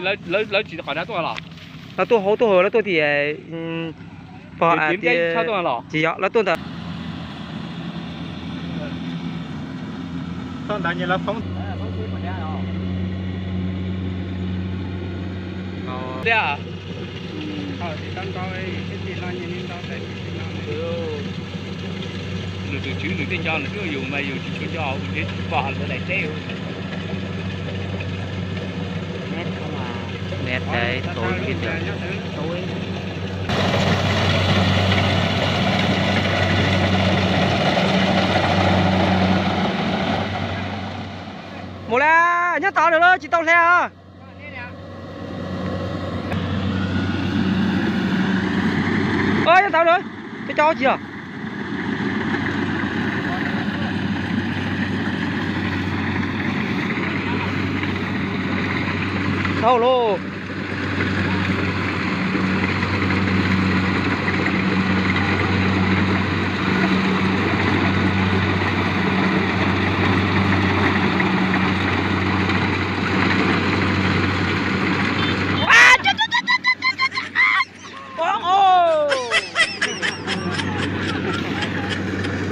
Lawv tsis qhov na tuaj los? Lawv tuaj hauv tuaj hauv, lawv tuaj tias pog tias tsis yog, lawv tuaj ntawd. Nws tus tswv nws tej nco nws twb yus mas yus tsis tshua nco, yus tsis pom lawv daim teb. Neb daim tau li tias. Mus la, nyob tod lawm, tsis tau hle os. Nyob tod lawm, cov cov tsis os. Dhau lauj.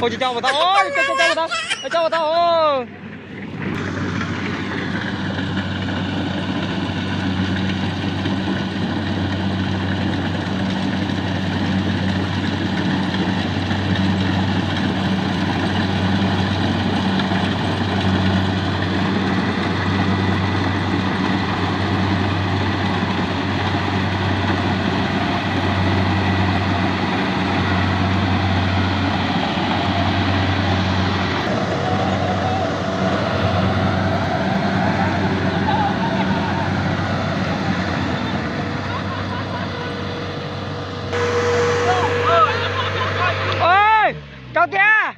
Ôi, cov cov tau, cov cov tau, cov cov tau. Rau tiag,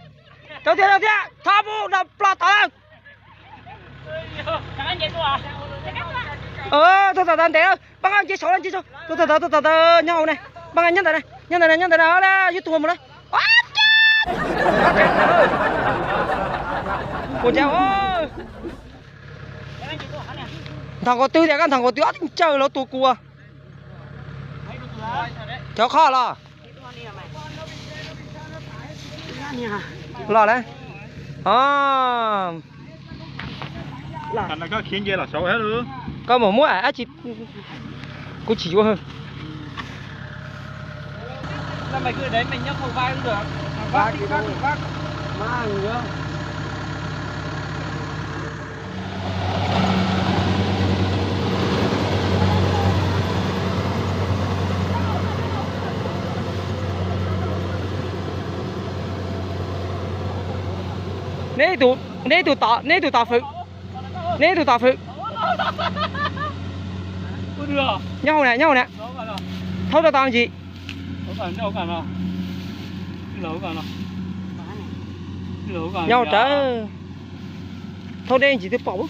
rau tiag, rau tiag, thov mus nram ploj tod. Tuaj tom ntawd ntev, pab nqa nce saud, nce saud, tuaj tom ntawd, tuaj tom ntawd, nyob hauv ne, pab nqa nyob ntawd ne, nyob ntawd ne, nyob ntawd ne, yuav tuag mus na. Ua cas, nthos nkaus twg tias koj nthos nkaus twg ob tib ntsawg lawv tua kua. Cov qhov los. Los lawm. Koj mus muab dab tsi, kuv tsis yuav. Neb tus, neb tus tom, neb tus tom fwm, neb tus tom fwm. Nyob hauv na, nyob hauv na. Thaub rau tau ntsis. Nyob hauv rawv. Thaub deb ntsis twb pom.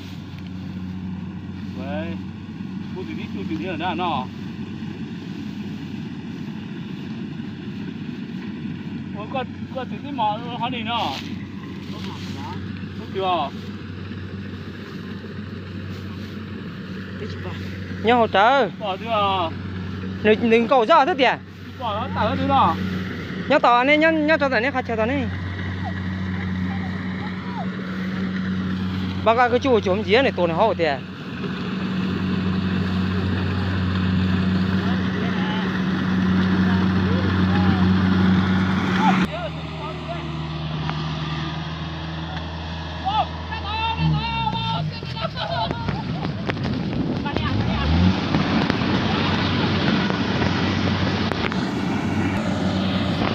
Nyob hauv rawv. Nws nkaum zoj xwb tiag. Nyob tos ne, nyob rau ntawm nej qhov chaw tos ne. Pab nqa koj tsuj ua cuag ntxiv nws tua nws hauv tiag.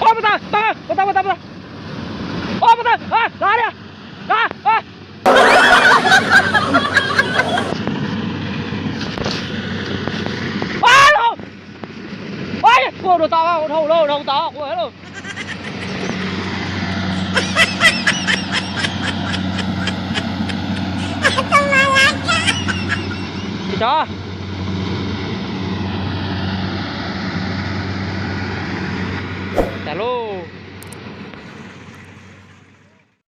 Ua, puas tau, puas tau, puas tau, puas tau. Ua, puas tau, a, los li. A, a. A, los. Ua, ua, dhau tau, dhau, dhau, dhau tau, ua, los. Tsis tso.